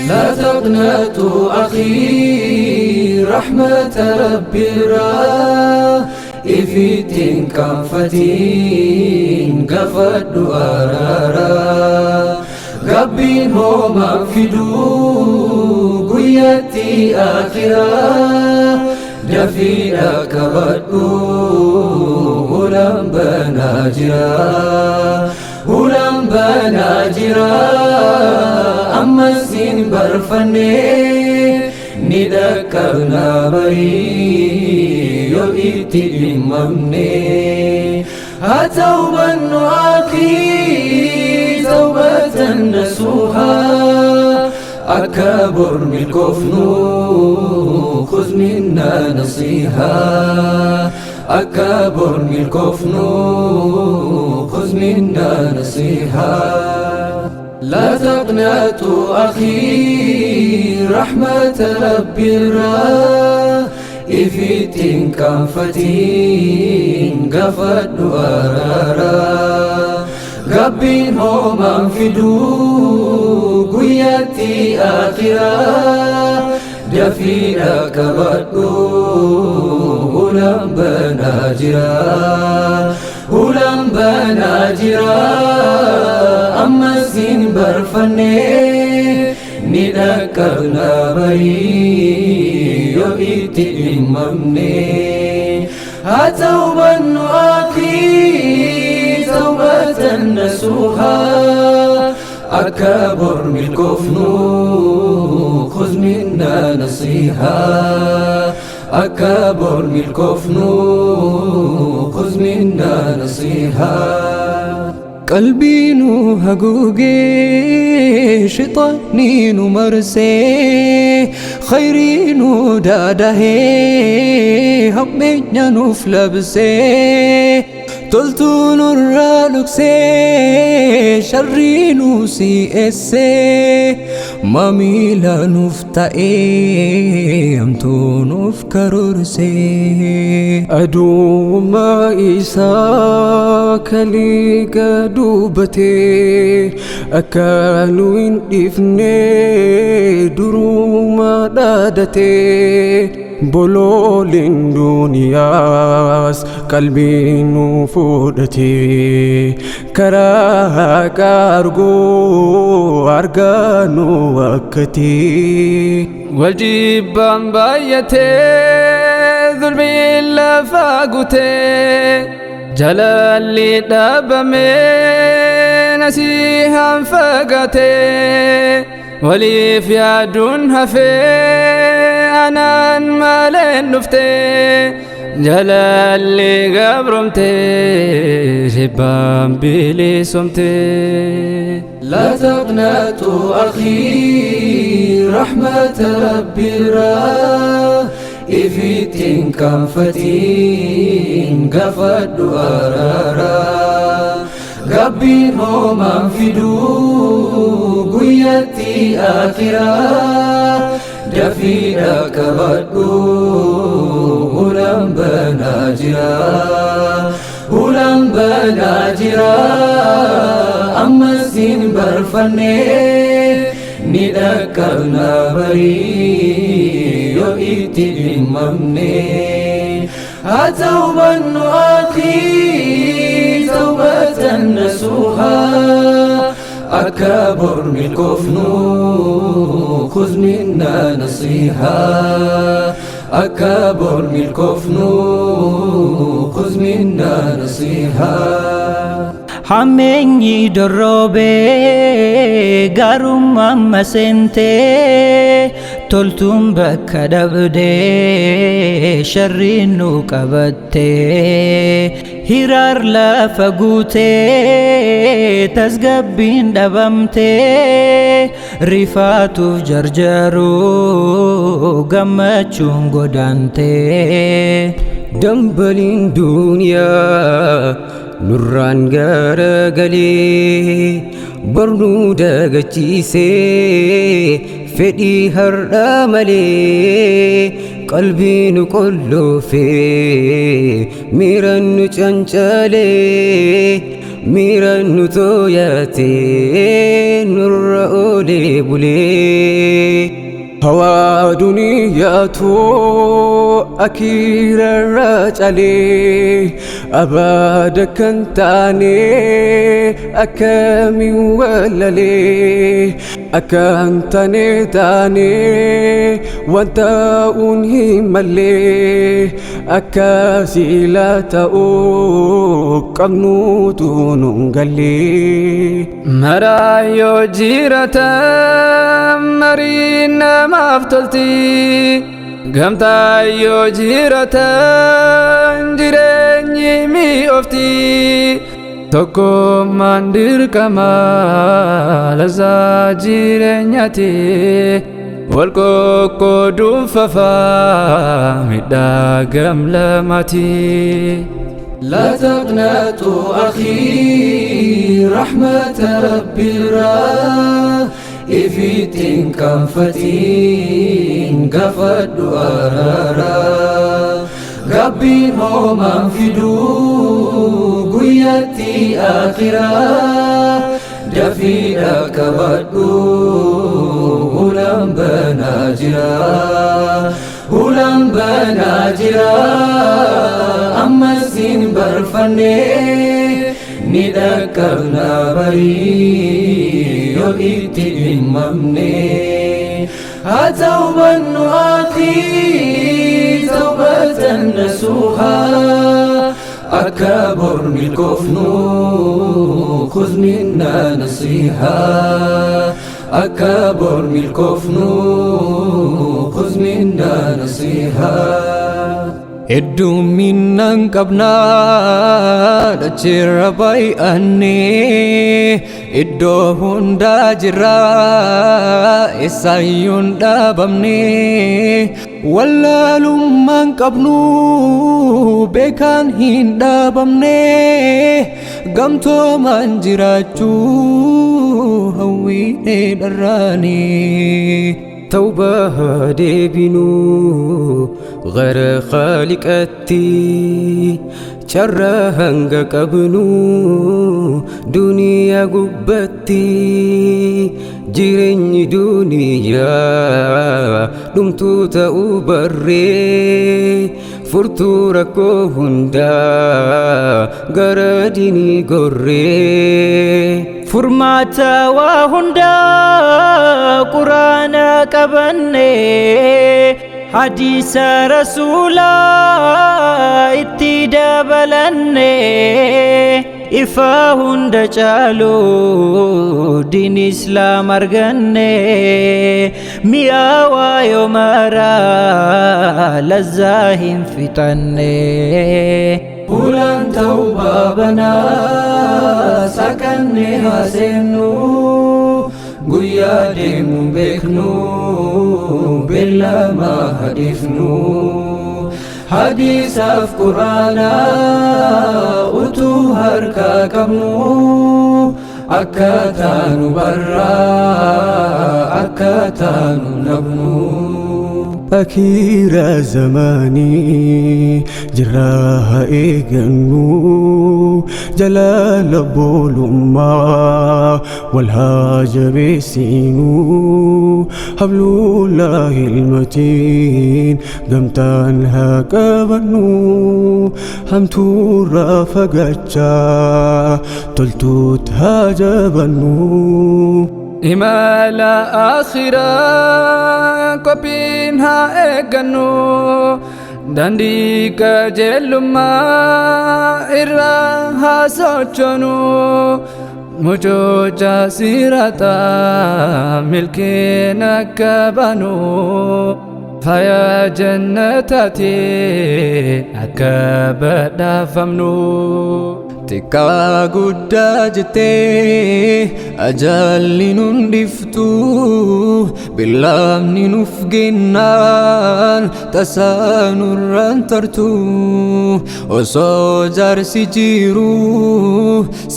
لا تقنطوا أخي رحمة ربي irraa ifitti hin qaanfatin gaafadhu araara. Gabbiin homaan fiduu guyyatti akhiraa dafiidha qabadhu hulaan banaa jira. Hulaan banaa jira ammas hin barfanne ni dhaqqabna barii yoo itti dhimmamne. Haa ta'ubannu akii tawbatan nasuuhaa akka bor milkoofnu خذ منا نصيحة akka bor milkoofnu خذ منا نصيحة. لا تقنطوا أخي رحمة ربي irraa ifitti hin qaanfatin gaafadhu araara. Gabbiin homaan fiduu guyyatti akhiraa dafiidha qabadhu hulaan banaa jira. Hulaan banaa jira ammas hin barfanne ni dhaqqabna barii yoo itti dhimmamne. Haa ta'ubannu akii tawbatan nasuuhaa akka bor milkoofnu خذ منا نصيحة akka bor milkoofnu خذ منا نصيحة. Qalbii nu haguugee shixaanii nu marsee khayrii nu daadahee hammeenya nuuf labsee toltuu nurraa dhoksee sharrii nu si'eessee maamila nuuf ta'ee hamtuu nuuf karoorsee. Aduummaa isaa kaliiga dubbatee akka nu hin dhiifne duruma dhaadate. Bolooleen duniyaas qalbii nu fudhate karaa haqa arguu argaa nu wakkate. Waljibbaan baay'atee zulmiin lafa guutee jalalli dhaabamee nasihaan fagaatee waliif yaaduun hafee anaan maleen dhuftee jalalli gabromtee jibbaan bilisomtee. لا تقنطوا أخي رحمة ربي irraa ifitti hin qaanfatin gaafadhu araara. Gabbiin homaan fiduu guyyatti akhiraa dafiidha qabadhu hulaan banaa jira. Hulaan banaa jira ammas hin barfanne ni dhaqqabna barii yoo itti dhimmamne. Haa ta'ubannu akii tawbatan nasuuhaa akka bor milkoofnu خذ منا نصيحة akka bor milkoofnu خذ منا نصيحة. Hammeenyi dorroobee gaarummaan maseentee toltuun bakka dhabdee sharriin nu qabattee hiraar lafa guutee tasgabbiin dhabamtee rifaatuuf jarjaruu gammachuun godaantee. Dambaliin duniyaa nurraan garagalee barnuu dagachiisee fedhii har'aa malee qalbii nu qolloofee miiraan nu cancalee miiraan nu tooyatee nurra oolee bulee. Hawaa duniyaatu akiirarra calee abaada kan taane akkamiin wallalee akkan taane taane waan ta'uun hin mallee akka siila ta'uu qabnuutu nun gallee. Maraa yoo jiraatan mariin namaaf tolti. Gamtaa yoo jiraatan jireenyi mi'oofti. Tokkummaan dirqama lazaa jireenyaati. Wal qoqqooduun fafaa miidhaa gam lamaati. لا تقنطوا أخي، رحمة ربي irraa ifitti hin qaanfatin, gaafadhu araara. Gaabbiin homaan fiduu guyyatti akhiraa dafiidha qabadhu, hulaan banaa jira, hulaan banaa jira. Ammas hin barfanne, ni dhaqqabna barii yoo itti dhimmamne. Haa tawbannu أخي توبة نصوحا, akka bor milkoofnu خذ منا نصيحة, akka bor milkoofnu خذ منا نصيحة. Hedduminaan qabnaa dacheerra baay'annee iddoo hundaa jirra, eessaayyuun dhaabamne. Wallaalummaan qabnu beekaan hin dhaabamne, gamtoomaan jiraachuu hawwiinee dharraanii. Tawbaa deebinuu gara Khaaliqatti, carraa hanga qabnu duniyaa gubbatti. Jireenyi duniyaa dhumtuu ta'uu barree, furtuu rakkoo hundaa gara dinii gorree. Furmaata waa hundaa Quraana qabanne, hadiisa Rasuulaa itti dabalanne, ifaa hunda caalu diin Islaam arganne, mi'aawaa yoo maraa lazzaa hin fixanne. Hulaan tawbaa banaa sakanne haaseennu, guyyaa deemu beeknu beellama hadiifnu. Hadiisaaf Quraanaa utuu harkaa qabnu, akka taanu barraa akka taanu nabnu. Akiira zamaanii jirraa eegannu, jalaala boolummaa wal haa jabeessinu, hablullaahi ilmatiin gamtaan haa qabannu, hamtuurraa fagachaa toltuut haa jabannu. Imala akhiraa qophiin haa eeggannu, daandii qajeelummaa irraa haa sochoonu, mucooca siraataa milkiin akka baanu, faaya jannataatiin akka badhaafamnu. Xiqqaa guddaa jettee ajalli nun dhiftu, billaamni nuuf gennaan tasaa nurraan tartu. Osoo jaarsi jiru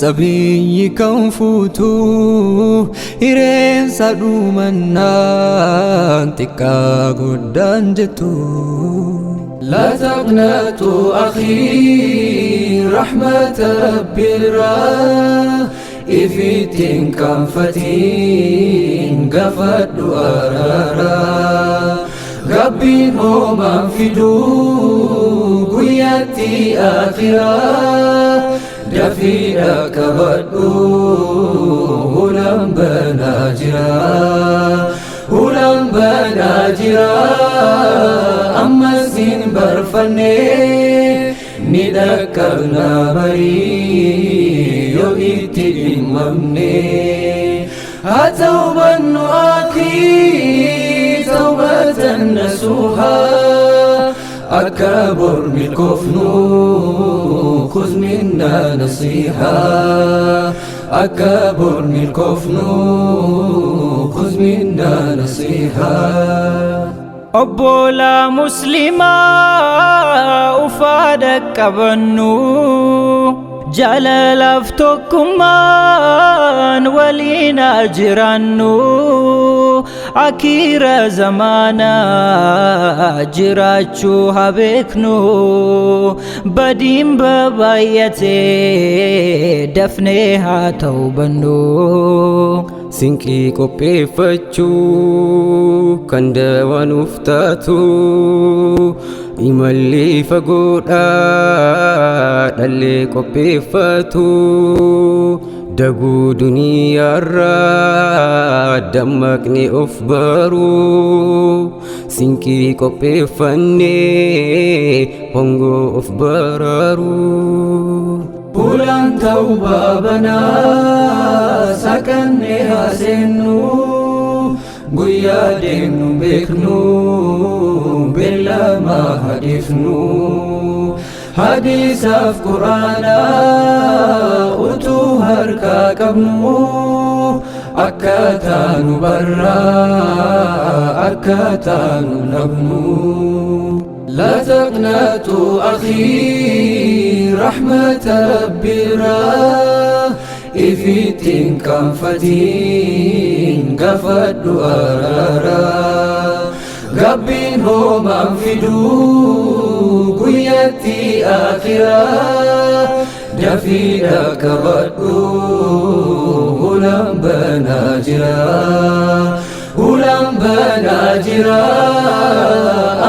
sabiyyi kan fuutu, hireensa dhumannaan xiqqaa guddaan jettu. لا تقنطوا أخي، رحمة ربي irraa ifitti hin qaanfatin, gaafadhu araara. Gabbiin homaan fiduu guyyaatti akhiraa dafii dhaqqabadhu hulaan banaa jira hulaan banaa jira ammas hin barfanne ni dhaqqabna barii yoo itti dhimmamne. Haa tawbannu akii tawbatan nasuuhaa akka bor milkoofnu خذ منا نصيحة akka bor milkoofnu خذ منا نصيحة. Obbolaa muslimaa ufaadha qabannu, jaalalaaf tokkummaan waliin haa jiraannu, akiira zamaanaa jiraachuu haa beeknu, badiin babaay'atee dafnee haa tawbannu. Sinqii qopheeffachuu kan dawaanuuf taatu, imalli fagoodha dhallee qopheeffatu, daguu duniyaarraa dammaqne of baru, sinqii qopheeffannee hongoo of baraaru. Hulaan tawbaa banaa saqannee haa seennu, guyyaa deemnu beeknu beellamaa hadhiifnu, hadiisaaf quraanaa utuu harkaa qabnu akka taanu barraa akka taanu nabnu. لا تقنطوا أخي رحمة ربي ifittiin qaanfatiin gaafadhu araara. Gabbiin homaan fiduu guyyatti akhiraa dafii dhaqqabadhu hulaan banaa jira hulaan banaa jira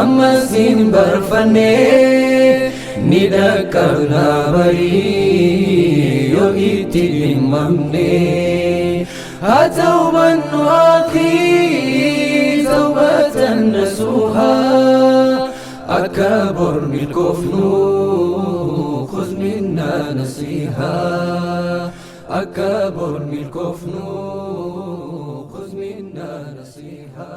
ammas hin barfanne ni dhaqqabna barii yoo itti dhimmamne. Haa tawbannu akii tawbatan nasuuhaa akka bor milkoofnu خذ منا نصيحة akka bor milkoofnu خذ منا نصيحة.